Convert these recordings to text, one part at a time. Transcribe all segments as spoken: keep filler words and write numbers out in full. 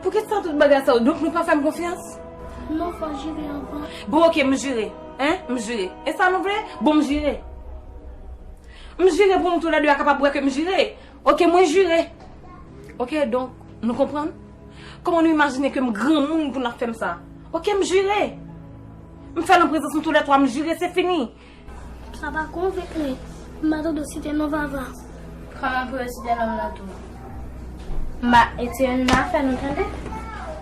Poukisa tout bagay sa yo? Donk nou pa fè m konfyans? Non, fò jire anvan. Bon, oke, m jire. Hein? M jire. E sa nou vle? Bon, m jire. M jire pou nou toulède a kapab wè ke m jire. Oke, mwen jire. Oke, donk, nou konprann? Kòman nou imajine ke m granmoun pou n ap fè m sa? Oke, m jire. M fè l an prezans nou toulètwa, m jire, se fini. Sa pa konvenk mwen. M pa tande w site non Vava. Kòman pou yo site non m nan tou? M pa etire n nan afè nou, tande?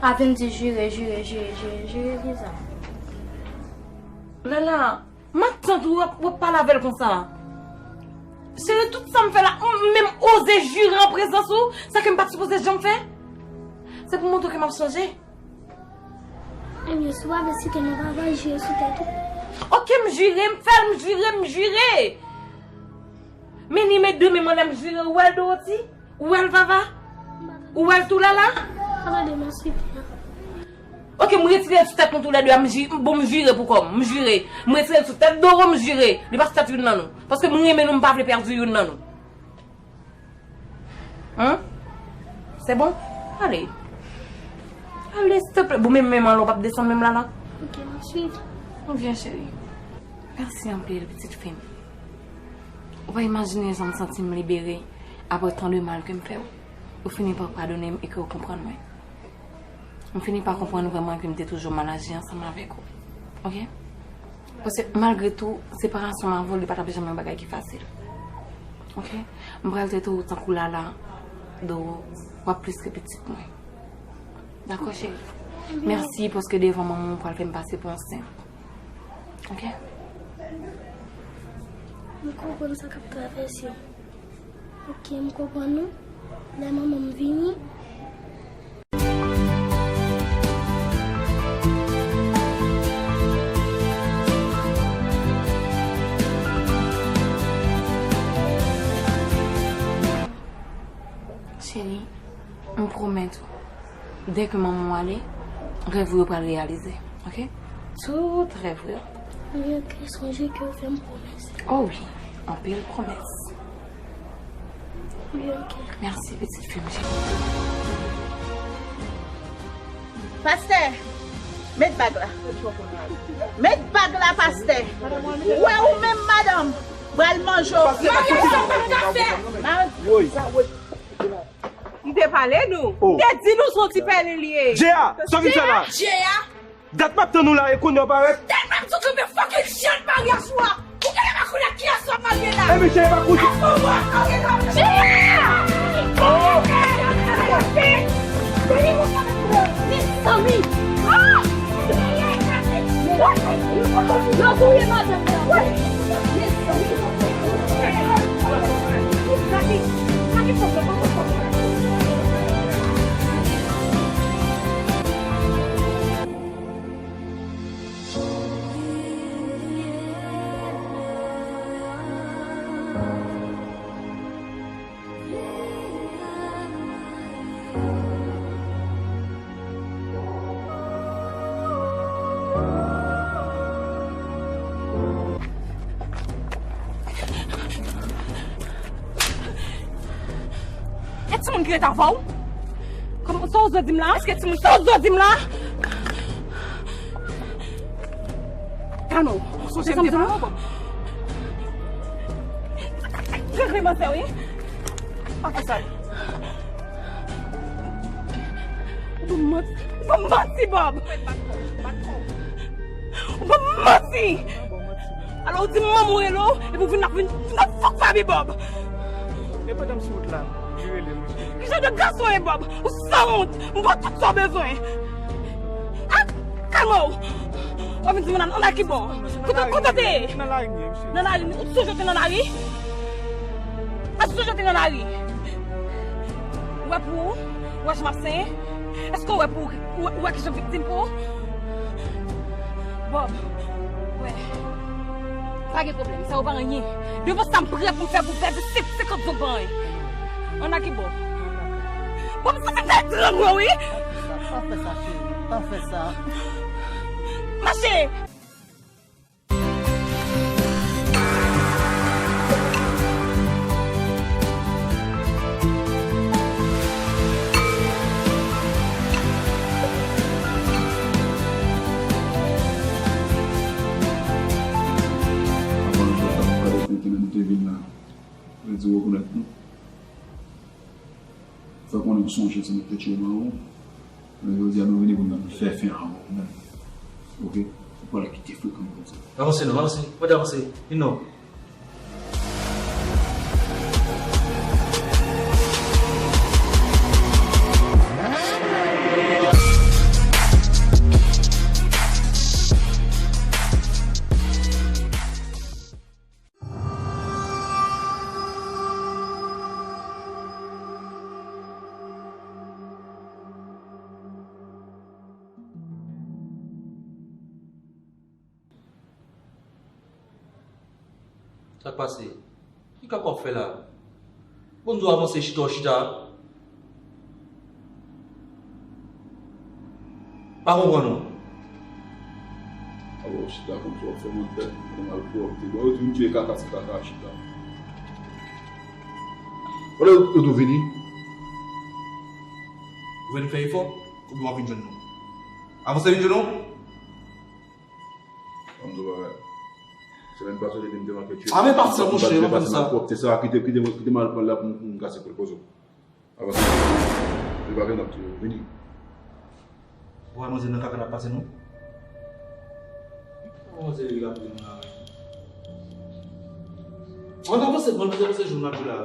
Pa vin di jire, jire, jire, jire, jire, kisa? Lala, matant ou ap, w ap pale avè l konsa. Cheri, tout sa m fè la, m menm oze jire an prezans ou, sa ke m pa t sipoze janm fè. Se pou montre ke m ap chanje. Ebyen, si w pa vle site non Vava, jire sou tèt ou. Oke, m jire, m fè l, m jire, m jire. Men ni men de men m anlè, m jire, ou wè l Dorothy? Ou wè l Vava? Ou wè l tou Lala? Tande m, swiv. Oke, m retire l sou tèt nou toulède a, m ji-, bon, m jire pou kò m, m jire. M retire l sou tèt Doro, m jire. Li pa sou tèt youn nan nou. Paske m renmen nou, m pa vle pèdi youn nan nou. Hein? Se bon? Ale. Ale, silteplè. Bon, men, men, men, w ap desann menm la, la? Ok, m ap swiv. Bon, vyen, cheri. Mèsi anpil, pitit fi m. Ou pa imajine jan m santi m libere apre tan de mal ke m fè w. Ou fini pa padone m e ke w konprann mwen. M fini pa konprann vrèman ke m te toujou mal aji ansanm avèk ou. Ok? Paske malgre tou, separasyon m avè w, li pa t ap janm yon bagay ki fasil. Ok? M pral trete w tankou Lala, Doro, w ap plis ke pitit mwen. Dakò, cheri? Mèsi paske devan manman w pral fè m pase pou yon senp. Ok? M konprann sa k ap travèse w. Ok, m konprann ou. Lè manman m vini. Cheri, m pwomèt ou. Dèke manman w ale, rèv ou yo pral reyalize, ok? Tout rèv ou yo. Wi, ok, sonje ke w fè m pwomès. O wi, anpil pwomès. Wi, ok. Mèsi, pitit fi m cheri. Pastè, met bag la. Met bag la, pastè. Ou wè ou menm, madanm, pral manje w. Maryaj sa pa ka fèt. Woy. M te pale nou. Oh. M te di nou se yon ti pèlen li ye. Jay, sa w vin fè la? Jay. Dat m ap tann ou la, e kounye a w parèt? Dat m ap di w kanpe fucking jan maryaj ou a. Ou genlè pa konnen kiyès w ap marye la. E mesye, e pa kout. Jay! Oh! Mezanmi! Ah! Yo touye madanm nan. Mezanmi! Gade, gade kòman, gade kòman. E timoun ki ret avè w? Kòman, sa w oze di m la? Èske timoun, sa w oze di m la? Tano, sonje m te pale w, Bob. Trè, trè manzè, wi. Pa fè sa. Ou ban m manti, ou ban m manti, Bob. Ou ban m manti. Alò, ou di m manman w rele w, epi w vin ap, vin, vin ap fòk Faby, Bob. E pandan m sou wout la, li rele m. Ki jan de gason w ye, Bob? Ou sanwont. M ba w tout sa w bezwen. Ah, kalme w. W ap vin di m nan, nan Akibo. Kote, kote w te ye? Nan lari m ye, mesye. Nan lari, ou sonje w te nan lari? Èske w sonje w te nan lari? Ou wè pou ou? Ou wè jan m ap senyen? Èske w wè pou ou, ou wè, ou wè ki jan viktim pou ou? Bob, wè. Pa gen pwoblèm, sa yo pa anyen. Devan sa m prè pou m fè pou pèdi senkant zong pa anyen. Ann Akibo. Bob, sa fè m ta etranj, wi. Pa fè sa, cheri. Pa fè sa. Mache! Fè konnen m sonje se mwen ki te tchwe manman w. Men jodi a nou vini pou n fè fen avè w menm. Oke? Ou pral kite frekan konsa. Avanse non, avanse. Mande avanse. Vin non. Sa k pase? Ki kaka w ap fè la? Bon, m di w avanse chita, w chita. Pa konprann ou. Alò, chita konn sa w ap fè mwen fè, mwen al pwòpte. Bon, yo di m tchwe kaka, se kaka chita. Wè lè yo tou vini. Ou vin fè efò, oubyen w ap vin jwenn nou? Avanse vin jwenn nou. Ban m di w bagay. Semèn pase, w te di m te manke tchwe. A, men pa sa, monchè, pa fè m sa. Pwòpte sa, kite, kite, kite m al pran l la pou m, pou m kase kòl pozo. Avanse. Li pa gen n ap di w vini. Ou wè manzè nan kaka n ap pase nou? Ou wè manzè li ap di nou la. Ou wè manzè, manzè, manzè jou n ap jwe la.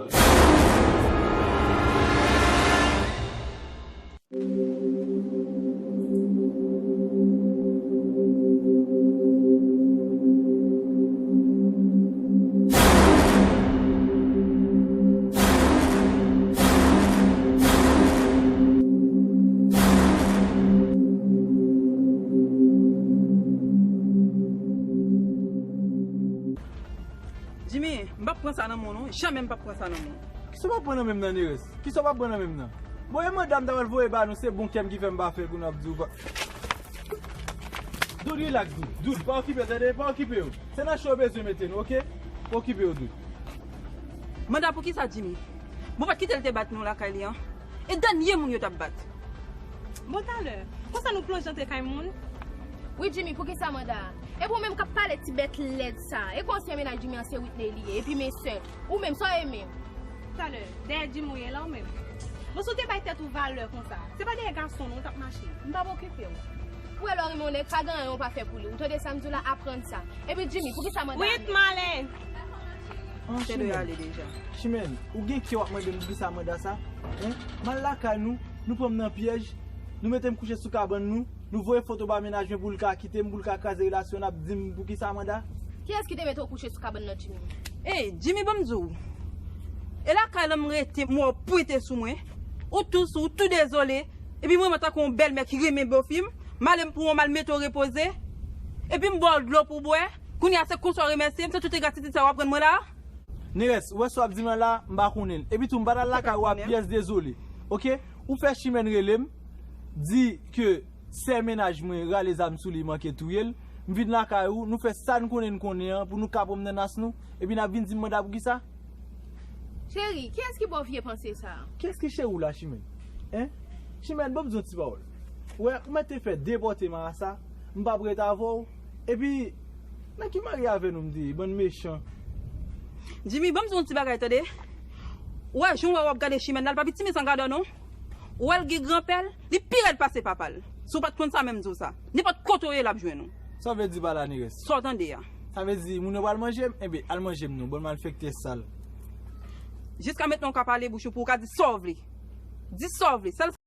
Jimmy, m p ap pran sa nan men w non. Jamè m p ap pran sa nan men w. Kisa w p ap pran nan men m nan, Neres? Kisa w p ap pran nan men m nan? Bon, e manda m ta pral voye ba nou, se bon kè m ki fè m pa fè l pou n ap di w pa. Doud, rilaks, Doud. Doud, pa okipe, tande, pa okipe yo. Se nan cho yo bezwen mete nou, oke? Pa okipe yo, Doud. Manda poukisa, Jimmy? Bon, pa t kite l te bat nou lakay li an. E dènye moun yo t ap bat. Bon, talè, konsa nou plonje antre kay moun? Wi, Jimmy, poukisa manda a? Epi ou menm k ap pale ti bèt lèd sa. E konsèy mennaj Jimmy an se Whitney li ye, epi men sè. Ou menm, sa w ye menm? Talè, dèyè Jimmy ou ye la ou menm? Bon, si w te bay tèt ou valè konsa, se pa dèyè gason non ou t ap mache. M p ap okipe w. Ou wè lè w renmen yon nèg, pa gen anyen ou pa fè pou li. Ou tande sa m di w la, aprann sa. Epi Jimmy, poukisa manda a menm? Wi, m ale. An, Chimèn. Chimèn, ou gen kè w ap mande m poukisa manda sa? Hen? M al lakay nou, nou pran m nan pyèj, nou mete m kouche sou kabann nou, nou voye foto ba mennaj mwen pou l ka kite m, pou l ka kraze relasyon, n ap di m poukisa manda? Kiyès ki te mete w kouche sou kabann nan, Jimmy? Ey, Jimmy, ban m di w. E lakay la m rete, m wè w pwete sou mwen. Ou tou sou, ou tou dezole. Epi mwen, mwen tankou yon bèlmè ki renmen bèlfi m, m ale m pran w, m al mete w repoze. Epi m ba w dlo pou w bwè. Kounye a, se konsa w remèsye m, se tout engratitid sa w ap rann mwen la? Neres, ou wè sa w ap di m lan la, m pa konnen l. Epi tou, m pa t al lakay ou a pyès dezole. Oke? Ou fè Chimèn rele m, di ke sè mennaj mwen rale zam sou li, manke touye l. M vin lakay ou, nou fè sa n konnen n konnen an pou nou ka pran m nan nas nou, epi n ap vin di m manda poukisa? Cheri, kiyès ki ba w vye panse sa a? Kiyès ki cheri w la, Chimèn? Hen? Chimèn, ban m di w yon ti pawòl. Ou wè, ou mèt te fè depòte marasa, m p ap ret avè w. Epi, nan ki marye avè nou m te ye, bann mechan. Jimmy, ban m di w yon ti bagay, tande. Ou wè, jan w wè w ap gade Chimèn la, l pa pi ti mizangadò non. Ou wè l gen granpè l, li pi rèd pase papa l. Si w pa t konn sa, men m di w sa. Nenpòt kote w ye, l ap jwenn ou. Sa w vle di pa la, Neres? Sa w tande a? Sa vle di, moun yo pral manje m? Enben, al manje m non, bann malfektè sal. Jiska mentnan, w ka pale bouch ou pou w ka di sa w vle. Di sa w vle. Sèl